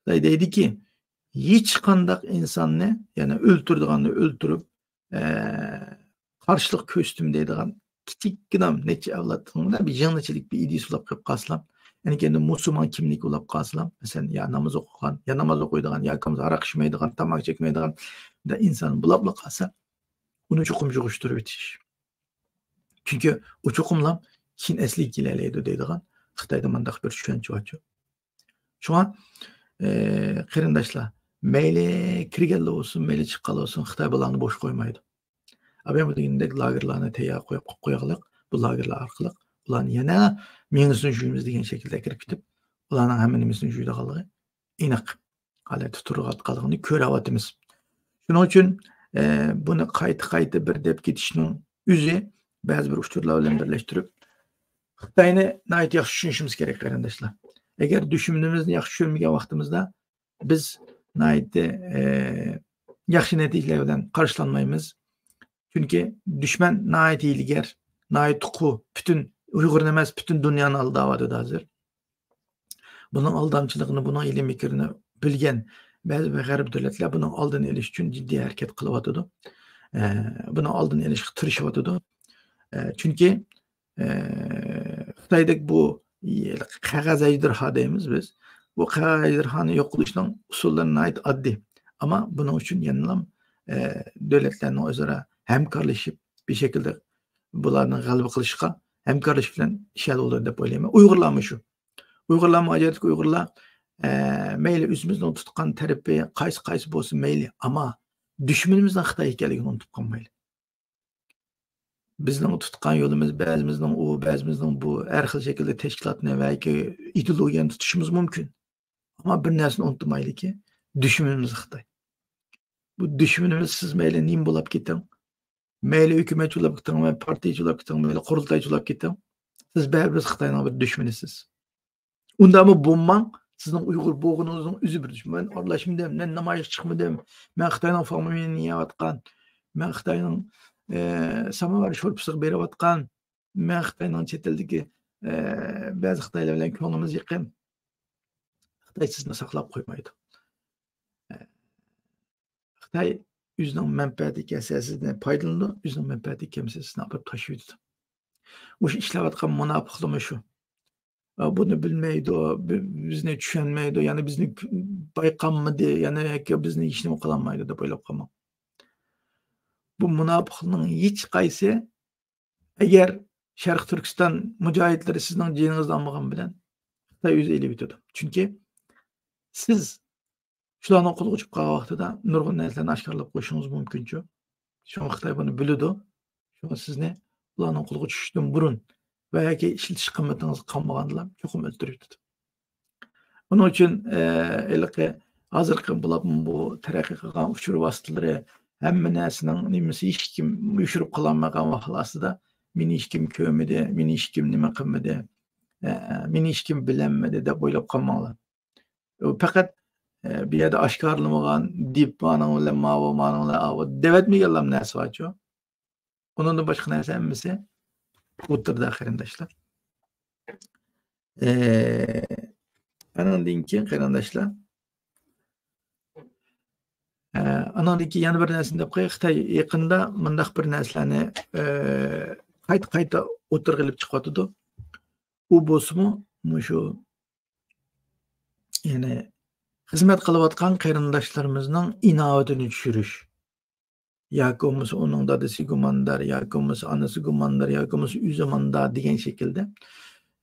خىتاي دەيدىكى، ھېچقانداق ئىنساننى، يەنى ئۆلتۈرىدىغاننى ئۆلتۈرۈپ، ئە، قارشىلىق كۆرسىتىمەن دەيدىغان كىچىككىنە نەچچە ئەۋلادنىڭ بىر يىڭنىچىلىك بىر ئىدىيىسى بولۇپ قېلىپ قالسىلا، يەنى كەينىدە مۇسۇلمان كىملىكى بولۇپ قالسىلا، مەسىلەن، يا ناماز ئوقۇغان، يا ناماز ئوقۇيدىغان، ياكى بولمىسا ھاراق ئىچمەيدىغان، تاماكا چەكمەيدىغان بىر ئىنسان بولۇپلا قالسا، ئۇنى چوقۇم يىغىشتۇرۇۋېتىش. چۈنكى ئۇ چوقۇملا كېيىن ئەسلىگە كېلەلەيدۇ دەيدىغان خىتايدا مۇنداق بىر چۈشەنچە بارچۇ. شۇڭا، ئى، قېرىنداشلار، مەيلى كىرگەنلا بولسۇن، مەيلى چىققانلا بولسۇن، خىتاي بۇلارنى بوش قويمايدۇ. ئابايام دېگىنىدەك لاگېرلارنى تەييار قويۇپ قويغانلىق، بۇ لاگېرلار ئارقىلىق ئۇلارنى يەنە مېڭىسىنى جۇيىمىز دېگەن شەكىلدە ئەكىرىپ كېتىپ، ئۇلارنىڭ ھەممە نېمىسىنى جۇيىدىغانلىقى ئېنىق ھالەتتە تۇرۇۋاتقانلىقىنى كۆرۈۋاتىمىز. شۇنىڭ ئۈچۈن، ئە، بۇنى قايتا-قايتا بىر دەپ كېتىشنىڭ ئۆزى بەزى بىر ئۇچۇرلار بىلەن بىرلەشتۈرۈپ، خىتاينى ناھايىتى ياخشى چۈشىنىشىمىز كېرەك، قېرىنداشلار. ئەگەر دۈشمىنىمىزنى ياخشى چۈشەنمىگەن ۋاقتىمىزدا، بىز ناھايىتى، ئە، ياخشى نەتىجىلەر بىلەن قارشىلانمايمىز. چۈنكى دۈشمەن ناھايىتى ھىيلىگەر، ناھايىتى قۇ، پۈتۈن ئۇيغۇرنى ئەمەس، پۈتۈن دۇنيانى ئالداۋاتىدۇ ھازىر. بۇنىڭ ئالدامچىلىقىنى، بۇنىڭ ھىيلە-مىكرىنى بىلگەن بەزى بىر غەرب دۆلەتلەر بۇنىڭ ئالدىنى ئېلىش ئۈچۈن جىددىي ھەرىكەت قىلىۋاتىدۇ. ئە، بۇنىڭ ئالدىنى ئېلىشقا تىرىشىۋاتىدۇ. ئە، چۈنكى، ئە، خىتايدەك بۇ قەغەز ئەجدىرھا دەيمىز بىز. بۇ قەغەز ئەجدىرھانى يوق قىلىشنىڭ ئۇسۇللىرى ناھايىتى ئاددىي. ئەمما بۇنىڭ ئۈچۈن يەنىلا، ئە، دۆلەتلەرنىڭ ئۆزئارا ھەمكارلىشىپ، بىر شەكىلدە بۇلارنى غەلىبە قىلىشقا ھەمكارلىشىش بىلەن ئىش ھەل بولىدۇ دەپ ئويلايمەن. ئۇيغۇرلارمۇ شۇ. ئۇيغۇرلارمۇ، ئاجايىپ ئۇيغۇرلار، ئە، مەيلى ئۆزىمىزنىڭ تۇتقان تەرىپى قايسى، قايسى بولسۇن مەيلى، ئەمما دۈشمىنىمىزنىڭ خىتاي ئىكەنلىكىنى ئۇنتۇپ قالمايلى. بىزنىڭ تۇتقان يولىمىز، بەزىمىزنىڭ ئۇ، بەزىمىزنىڭ بۇ، ھەر خىل شەكىلدە تەشكىلاتنى ۋە ياكى ئىدېئولوگىيەنى تۇتۇشىمىز مۇمكىن. ئەمما بىر نەرسىنى ئۇنتۇمايلىكى، دۈشمىنىمىز خىتاي. بۇ دۈشمىنىمىز سىز مەيلى نېمە بولاپ كېتىڭ، مەيلى ھۆكۈمەتچى بولاپ كېتىڭ، مەيلى پارتىيىچى بولاپ كېتىڭ، مەيلى قۇرۇلتايچى بولاپ كېتىڭ، سىز بەرىبىر خىتاينىڭ بىر دۈشمىنىسىز. ئۇنداقمۇ بولماڭ، سىزنىڭ ئۇيغۇر بولغىنىڭىزنىڭ ئۆزى بىر دۈشمەن. مەن ئارىلاشمىدىم، مەن نامايىشقا چىقمىدىم، مەن خىتاينىڭ فامىلىنى يەۋاتقان، مەن خىتاينىڭ، ئە، ساماۋار شورپىسىغا بېرىۋاتقان، مەن خىتاينىڭ چەت ئەلدىكى، ئە، بەزى خىتايلار بىلەن كۆڭلىمىز يېقىن. خىتاي سىزنى ساقلاپ قويمايدۇ. ئە، خىتاي ئۆزىنىڭ مەنپەئەتى كەلسە سىزدىن پايدىلىنىدۇ، ئۆزىنىڭ مەنپەئەتى كەلمىسە سىزنى ئاپىرىپ تاشلىۋېتىدۇ. مۇشۇ ئىشلەۋاتقان مۇناپىقلىرىمۇ شۇ. ئا، بۇنى بىلمەيدۇ، بى-، بىزنى چۈشەنمەيدۇ، يەنى بىزنى بايقالمىدى، يەنى ياكى بىزنى ھېچنېمە قىلالمايدۇ دەپ ئويلاپ قالماڭ. بۇ مۇناپىقنىڭ ھېچقايسى، ئەگەر شەرقىي تۈركىستان مۇجاھىدلىرى سىزنىڭ جېنىڭىزنى ئالمىغان بىلەن خىتاي ئۆزى ئېلىۋېتىدۇ. چۈنكى سىز شۇلارنىڭ قولىغا چۈشۈپ قالغان ۋاقتىدا نۇرغۇن نەرسىلەرنى ئاشكارىلاپ قويۇشىڭىز مۇمكىنچۇ؟ شۇڭا خىتاي بۇنى بىلىدۇ. شۇڭا سىزنى ئۇلارنىڭ قولىغا چۈشۈشتىن بۇرۇن ۋە ياكى ئىشلىتىش قىممىتىڭىز قالمىغاندىلا چوقۇم ئۆلتۈرۈۋېتىدۇ. ئۇنىڭ ئۈچۈن، ئە، ھېلىقى ھازىرقى بولۇپمۇ بۇ تەرەققىي قىلغان ئۇچۇر ۋاسىتىلىرى، ھەممە نەرسىنىڭ نېمىسى ھېچكىم يوشۇرۇپ قالالمىغان ۋاقىت ئاستىدا، مېنى ھېچكىم كۆرمىدى، مېنى ھېچكىم نېمە قىلمىدى، ئە، مېنى ھېچكىم بىلەلمىدى دەپ ئويلاپ قالماڭلار. ئۇ پەقەت، ئە، بۇ يەردە ئاشكارىلىمىغان، دېيىپ، مانىڭ بىلەن ماۋۇ، مانىڭ بىلەن ئاۋۇ دەۋەتمىگەنلا نەرسە بارچۇ. ئۇنىڭدىن باشقا نەرسە ھەممىسى ئوتتۇرىدا، قېرىنداشلار. ئە، ئانىڭدىن كېيىن، قېرىنداشلار، ئە، ئانىڭدىن كېيىن يەنە بىر نەرسىنى دەپ قوياي. خىتاي يېقىندا مۇنداق بىر نەرسىلەرنى، ئە، قايتا-قايتا ئوتتۇرىغا ئېلىپ چىقىۋاتىدۇ. ئۇ بولسىمۇ مۇشۇ، يەنى خىزمەت قىلىۋاتقان قېرىنداشلىرىمىزنىڭ ئىناۋىتىنى چۈشۈرۈش. ياكى بولمىسا ئۇنىڭ دادىسى گۇماندار، ياكى بولمىسا ئانىسى گۇماندار، ياكى بولمىسا ئۆزى ماندار دېگەن شەكىلدە.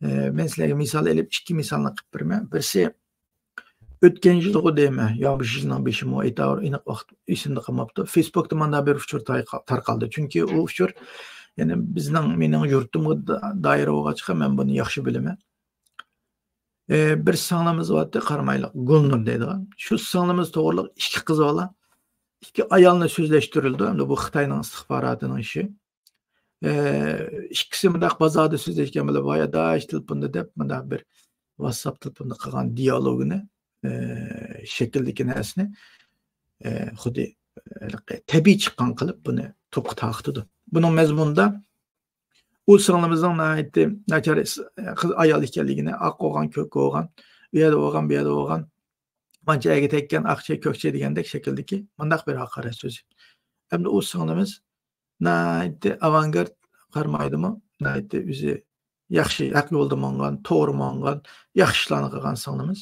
ئە، مەن سىلەرگە مىسال ئېلىپ، ئىككى مىسالنى قىلىپ بېرىمەن. بىرسى، ئۆتكەن يىلغۇ دەيمەن، يا مۇشۇ يىلنىڭ بېشىمۇ، ئېيتاۋۇر، ئېنىق ۋاقىت ئېسىمدە قالماپتۇ. فېيسبوكتا مانا بىر ئۇچۇر تايقا-، تارقالدى. چۈنكى ئۇ ئۇچۇر، يەنى بىزنىڭ، مېنىڭ يۇرتۇمغا دا-، دائىر بولغاچقا، مەن بۇنى ياخشى بىلىمەن. ئى، بىر سىڭلىمىز بارتتى، قارامايلىق، گۈلنۇر دەيدىغان. شۇ سىڭلىمىز توغرىلىق ئىككى قىز بالا ئىككى ئايالنى سۆزلەشتۈرۈلدى. ئەمدى بۇ خىتاينىڭ ئىستىخباراتىنىڭ ئىشى. ئىككىسى مۇنداق بازاردا سۆزلەشكەن بىلەن، ۋاي ئاداش، تېلېفوندا دەپ، مۇنداق بىر ۋاتساپ تېلېفوندا قىلغان دىيالوگىنى، شەكىلدىكى نەرسىنى، خۇددى تەبىئىي چىققان قىلىپ بۇنى توپقا تارقىتىدۇ. بۇنىڭ مەزمۇنىدا ئۇ سىڭلىمىزنىڭ ناھايىتى ناچار ئايال ئىكەنلىكىنى، ئاق بولغان، كۆك بولغان، ئۇ يەردە بولغان، بۇ يەردە بولغان، مانچە ئەگە تەگكەن، ئاقچە، كۆكچە دېگەندەك شەكىلدىكى مۇنداق بىر ھاقارەت سۆزى. ئەمدى ئۇ سىڭلىمىز ناھايىتى ئاۋانگارد قارىمايدىمۇ؟ ناھايىتى ئۆزى ياخشى، ھەق يولدا ماڭغان، توغرا ماڭغان، ياخشى ئىشلارنى قىلغان سىڭلىمىز.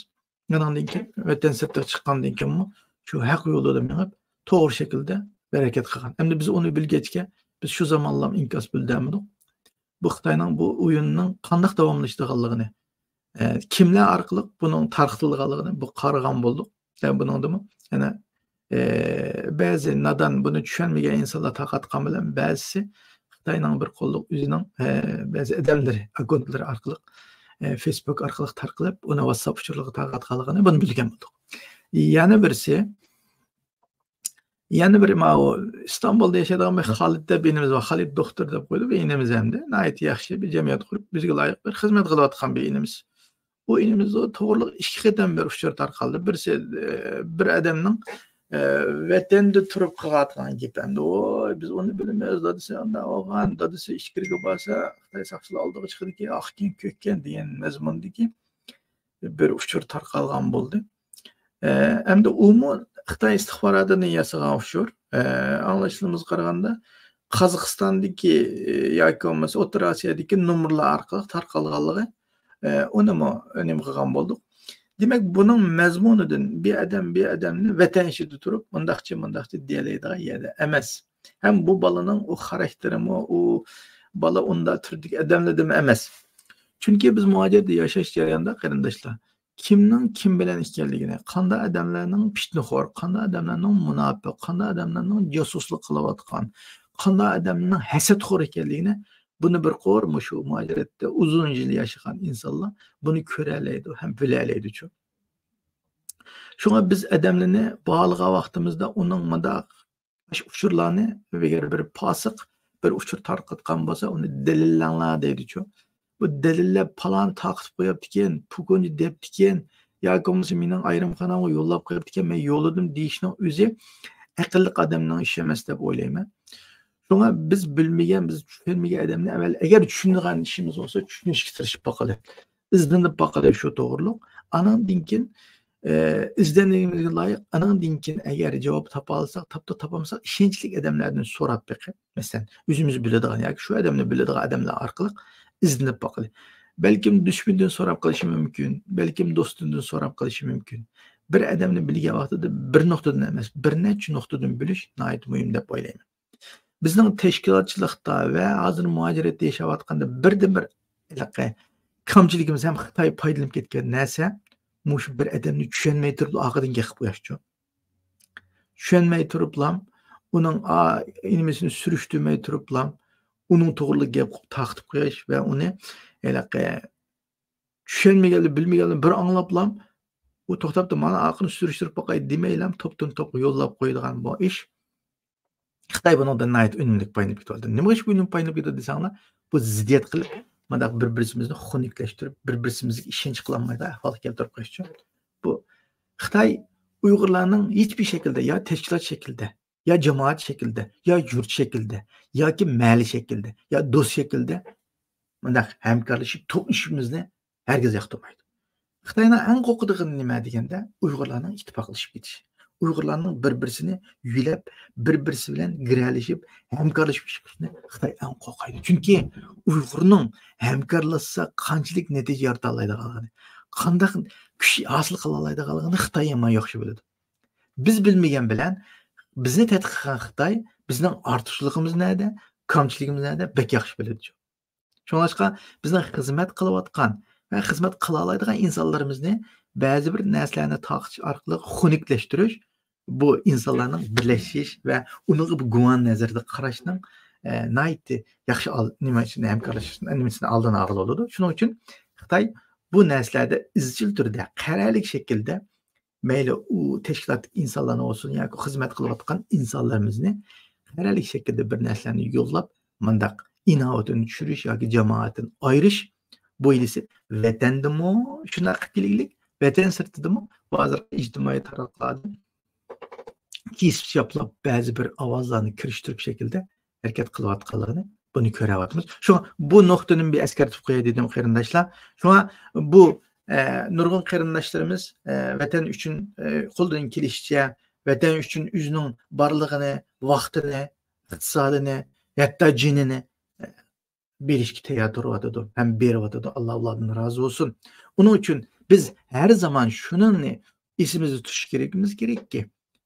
ئۇنىڭدىن كېيىن، ۋەتەن سىرتىغا چىققاندىن كېيىنمۇ شۇ ھەق يولىدا مېڭىپ، توغرا شەكىلدە ھەرىكەت قىلغان. ئەمدى بىز ئۇنى بىلگەچكە، بىز شۇ زامانلام ئىنكاس بىلدەمىدۇق. بۇ خىتاينىڭ بۇ ئويۇنىنىڭ قانداق داۋاملىشىدىغانلىقىنى، ئە، كىملەر ئارقىلىق بۇنىڭ تارقىتىلىدىغانلىقىنى بۇ قارىغان بولدۇق. ۋە بۇنىڭدىمۇ يەنە، ئە، بەزى نادان، بۇنى چۈشەنمىگەن ئىنسانلار تارقاتقان بىلەن بەزىسى خىتاينىڭ بىر قوللۇق ئۆزىنىڭ، ئە، بەزى ئادەملىرى، ئاككونتلىرى ئارقىلىق، ئە، فېيسبۇك ئارقىلىق تارقىلىپ، ئۇنى ۋاتساپ ئۇچۇرلىرىغا تارقاتقانلىقىنى بۇنى بىلگەن بولدۇق. يەنە بىرسى، يەنە بىر ماۋۇ ئىستانبۇلدا ياشايدىغان بىر خالىد دەپ ئىنىمىز بار. خالىد دوختۇر دەپ قويدى بىر ئىنىمىز ئەمدى. ناھايىتى ياخشى بىر جەمئىيەت قۇرۇپ، بىزگە لايىق بىر خىزمەت قىلىۋاتقان بىر ئىنىمىز. ئۇ ئىنىمىز توغرىلىق ئىككى قېتىم بىر ئۇچۇر تارقالدى. بىرسى، ئە، بىر ئادەمنىڭ، ئە، ۋەتەندە تۇرۇپ قىلىۋاتقان گېپى ئەمدى. ۋوي، بىز ئۇنى بىلىمىز، دادىسى ئانداق بولغان، دادىسى ئىچكىرىگە بارسا، خىتاي ساقچىلار ئالدىغا چىقىدىكەن، ئاقكەن، كۆككەن دېگەن مەزمۇندىكى بىر ئۇچۇر تارقالغان بولدى. ئە، ئەمدى ئۇمۇ خىتاي ئىستىخباراتىنى ياسىغان ئۇچۇر. ئە، ئاڭلىشىمىزغا قارىغاندا، قازاقىستاندىكى، ئە، ياكى بولمىسا ئوتتۇرا ئاسىيادىكى نومۇرلار ئارقىلىق تارقالغانلىقى، ئە، ئۇنىمۇ نېمە قىلغان بولدۇق. دېمەك، بۇنىڭ مەزمۇنىدىن بىر ئادەم، بىر ئادەمنى ۋەتەن ئىچىدە تۇرۇپ، مۇنداقچە، مۇنداقچە دېيەلەيدىغان يەردە ئەمەس. ھەم بۇ بالىنىڭ ئۇ خاراكتېرىمۇ، ئۇ بالا ئۇنداق تۈردىكى ئادەملەردىنمۇ ئەمەس. چۈنكى بىز مۇھاجىرەتتە ياشاش جەريانىدا، قېرىنداشلار، كىمنىڭ كىم بىلەن ئىكەنلىكىنى، قانداق ئادەملەرنىڭ پىتنىخور، قانداق ئادەملەرنىڭ مۇناپىق، قانداق ئادەملەرنىڭ جاسۇسلۇق قىلىۋاتقان، قانداق ئادەمنىڭ ھەسەتخور ئىكەنلىكىنى، بۇنى بىر قۇر مۇشۇ مۇھاجىرەتتە ئۇزۇن يىل ياشىغان ئىنسانلار بۇنى كۆرەلەيدۇ ھەم بىلەلەيدۇچۇ. شۇڭا بىز ئادەملەرنى باھالىغان ۋاقتىمىزدا ئۇنىڭ مۇنداق ئۇچۇرلارنى، ئەگەر بىر پاسىق بىر ئۇچۇر تارقاتقان بولسا، ئۇنى دەلىللەڭلار دەيدىچۇ. بۇ دەلىللەپ پالانى تارقىتىپ قويۇپتىكەن، پۇكۇنى دەپتىكەن، ياكى بولمىسا مېنىڭ ئايرىم خانامغا يوللاپ قويۇپتىكەن، مەن يوللىدىم دېيىشنىڭ ئۆزى ئەقىللىق ئادەمنىڭ ئىشى ئەمەس دەپ ئويلايمەن. شۇڭا بىز بىلمىگەن، بىز چۈشەنمىگەن ئادەمنى ئەۋۋەل، ئەگەر چۈشىنىدىغان ئىشىمىز بولسا، چۈشىنىشكە تىرىشىپ باقىلى. ئىزدىنىپ باقىلى شۇ توغرۇلۇق. ئانىڭدىن كېيىن، ئە، ئىزدەنگىنىمىزگە لايىق، ئانىڭدىن كېيىن ئەگەر جاۋاب تاپالىساق، تاپتا تاپالمىساق، ئىشەنچلىك ئادەملەردىن سوراپ بېقىپ، مەسىلەن، ئۆزىمىز بىلىدىغان ياكى شۇ ئادەمنى بىلىدىغان ئادەملەر ئارقىلىق ئىزدىنىپ باقىلى. بەلكىم دۈشمىنىدىن سوراپ قېلىشى مۇمكىن، بەلكىم دوستىدىن سوراپ قېلىشى مۇمكىن. بىر ئادەمنى بىلگەن ۋاقتىدا بىر نۇقتىدىن ئەمەس، بىر نەچچە نۇقتىدىن بىلىش ناھايىتى مۇھىم دەپ ئويلايمەن. بىزنىڭ تەشكىلاتچىلىقتا ۋە ھازىر مۇھاجىرەتتە ياشاۋاتقاندا بىردىنبىر ھېلىقى كەمچىلىكىمىز ھەم خىتاي پايدىلىنىپ كەتكەن نەرسە، مۇشۇ بىر ئادەمنى چۈشەنمەي تۇرۇپ ئارقىدىن گەپ قىلىپ قويۇشچۇ. چۈشەنمەي تۇرۇپلام، ئۇنىڭ ئا-، نېمىسىنى سۈرۈشتۈرمەي تۇرۇپلام، ئۇنىڭ توغرىلىق گەپ قىلىپ تارقىتىپ قويۇش ۋە ئۇنى ھېلىقى چۈشەنمىگەنلەر، بىلمىگەنلەر بىر ئاڭلاپلام، ئۇ توختاپتۇ، مانا ئارقىنى سۈرۈشتۈرۈپ باقاي دېمەيلام، توپتىن توپقا يوللاپ قويىدىغان بۇ ئىش. خىتاي بۇنىڭدىن ناھايىتى ئۈنۈملۈك پايدىلىنىپ كېتىۋاتىدۇ. نېمىشقا ئۈنۈملۈك پايدىلىنىپ كېتىدۇ دېسەڭلار، بۇ زىددىيەت قىلىپ، مۇنداق بىر-بىرسىمىزنى خۇنۈكلەشتۈرۈپ، بىر-بىرسىمىزگە ئىشەنچ قىلالمايدىغان ئەھۋالغا كەلتۈرۈپ قويۇشچۇ. بۇ خىتاي ئۇيغۇرلارنىڭ ھېچبىر شەكىلدە، يا تەشكىلات شەكلىدە، يا جامائەت شەكلىدە، يا يۇرت شەكلىدە، ياكى مەھەللە شەكلىدە، يا دوست شەكلىدە مۇنداق ھەمكارلىشىپ، توقۇنۇشۇشىمىزنى ھەرگىز ياقتۇرمايدۇ. خىتاينىڭ ئەڭ قورقىدىغىنى نېمە دېگەندە، ئۇيغۇرلارنىڭ ئىتتىپاقلىشىپ كېتىشى. ئۇيغۇرلارنىڭ بىر-بىرسىنى يۆلەپ، بىر-بىرسى بىلەن گىرەلىشىپ، ھەمكارلىشىپ ئىش قىلىشىنى خىتاي ئەڭ قورقايدۇ. چۈنكى ئۇيغۇرنىڭ ھەمكارلاشسا قانچىلىك نەتىجە يارىتالايدىغانلىقىنى، قانداق كۈچ ھاسىل قىلالايدىغانلىقىنى خىتاي يامان ياخشى بىلىدۇ. بىز بىلمىگەن بىلەن بىزنى تەتقىق قىلغان خىتاي بىزنىڭ ئارتۇقچىلىقىمىز نەدە، كەمچىلىكىمىز نەدە بەك ياخشى بىلىدۇ. شۇڭلاشقا بىزنىڭ خىزمەت قىلىۋاتقان ۋە خىزمەت قىلالايدىغان ئىنسانلىرىمىزنى بەزى بىر نەرسىلەرنى تارقىتىش ئارقىلىق خۇنۈكلەشتۈرۈش، بۇ ئىنسانلارنىڭ بىرلەشىش ۋە ئۇنىڭغا بىر گۇمان نەزىرىدە قاراشنىڭ، ئە، ناھايىتى ياخشى ئال-، نېمە ئىچىدە ھەمكارلىشىش نېمىسىنى ئالدىنى ئالغىلى بولىدۇ. شۇنىڭ ئۈچۈن خىتاي بۇ نەرسىلەردە ئىزچىل تۈردە، قەرەلىك شەكىلدە مەيلى ئۇ تەشكىلاتتىكى ئىنسانلارنى بولسۇن ياكى خىزمەت قىلىۋاتقان ئىنسانلىرىمىزنى خەيرلىك شەكىلدە بىر نەرسىلەرنى يوللاپ، مۇنداق ئىناۋىتىنى چۈشۈرۈش ياكى جامائەتتىن ئايرىش بويىسى ۋەتەندىمۇ شۇنداق قىلىپ كېلىگلىك، ۋەتەن سىرتىدىمۇ بۇ ھازىرقى ئىجتىمائىي تاراتقۇلاردا كېسىپ چاپلاپ بەزى بىر ئاۋازلارنى كىرىشتۈرۈپ شەكىلدە ھەرىكەت قىلىۋاتقانلىقىنى بۇنى كۆرۈۋاتىمىز. شۇڭا بۇ نۇقتىنى بىر ئەسكەرتىپ قوياي دېدىم قېرىنداشلار. شۇڭا بۇ، ئە، نۇرغۇن قېرىنداشلىرىمىز، ئە، ۋەتەن ئۈچۈن، ئە، قولىدىن كېلىشىچە ۋەتەن ئۈچۈن ئۆزىنىڭ بارلىقىنى، ۋاقتىنى، ئىقتىسادىنى، ھەتتا جېنىنى، ئە، بېرىشكە تەييار تۇرۇۋاتىدۇ ھەم بېرىۋاتىدۇ. ئاللا ئۇلاردىن رازى بولسۇن. ئۇنىڭ ئۈچۈن بىز ھەر زامان شۇنىڭنى ئېسىمىزدە تۇتۇش كېرىكىمىز كېرەككى،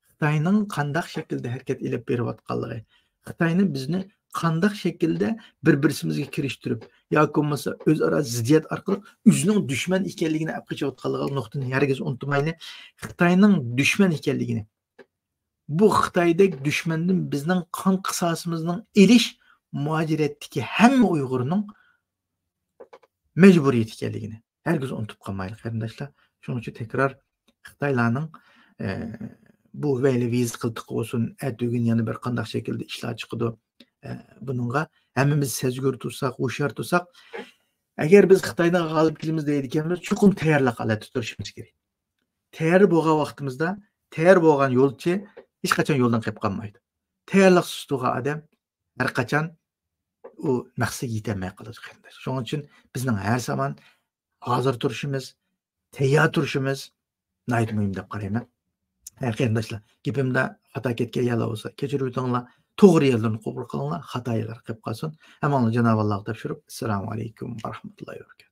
خىتاينىڭ قانداق شەكىلدە ھەرىكەت ئېلىپ بېرىۋاتقانلىقى، خىتاينى بىزنى قانداق شەكىلدە بىر-بىرسىمىزگە كىرىشتۈرۈپ ياكى بولمىسا ئۆزئارا زىددىيەت ئارقىلىق ئۆزىنىڭ دۈشمەن ئىكەنلىكىنى ئەپ قېچىۋاتقانلىقى نۇقتىنى ھەرگىز ئۇنتۇمايلى. خىتاينىڭ دۈشمەن ئىكەنلىكىنى، بۇ خىتايدەك دۈشمەندىن بىزنىڭ قان قىساسىمىزنىڭ ئېلىش مۇھاجىرەتتىكى ھەممە ئۇيغۇرنىڭ مەجبۇرىيىتى ئىكەنلىكىنى ھەرگىز ئۇنتۇپ قالمايلى، قېرىنداشلار. شۇنىڭ ئۈچۈن تەكرار خىتايلارنىڭ، ئە، بۇ مەيلى ۋىزا قىلتىقى بولسۇن، ئەتىگۈن يەنە بىر قانداق شەكىلدە ئىشلار چىقىدۇ، ئە، بۇنىڭغا ھەممىمىز سەزگۈر تۇرساق، ھوشيار تۇرساق، ئەگەر بىز خىتايدىن غالىب كېلىمىز دەيدىكەنمىز، چوقۇم تەييارلىق ھالەتتە تۇرۇشىمىز كېرەك. تەييار بولغان ۋاقتىمىزدا، تەييار بولغان يولچى ھېچقاچان يولدىن قېلىپ قالمايدۇ. تەييارلىقسىز تۇرغان ئادەم ھەرقاچان ئۇ مەقسىتىگە يېتەلمەي قالىدۇ، قېرىنداش. شۇنىڭ ئۈچۈن بىزنىڭ ھەر زامان ھازىر تۇرۇشىمىز، تەييار تۇرۇشىمىز ناھايىتى مۇھىم دەپ قارايمەن. ھە، قېرىنداشلار، گېپىمدە خاتا كەتكەن يەرلەر بولسا كەچۈرۈۋېتىڭلار، توغرا يەرلىرىنى قوبۇل قىلىڭلار، خاتا يەرلەر قېلىپ قالسۇن. ھەممىڭلارنى جانابى ئاللاغا تاپشۇرۇپ، ئەسسالامۇ ئەلەيكۇم ۋە رەھمەتۇللاھى ۋە بەرىكاتۇھ.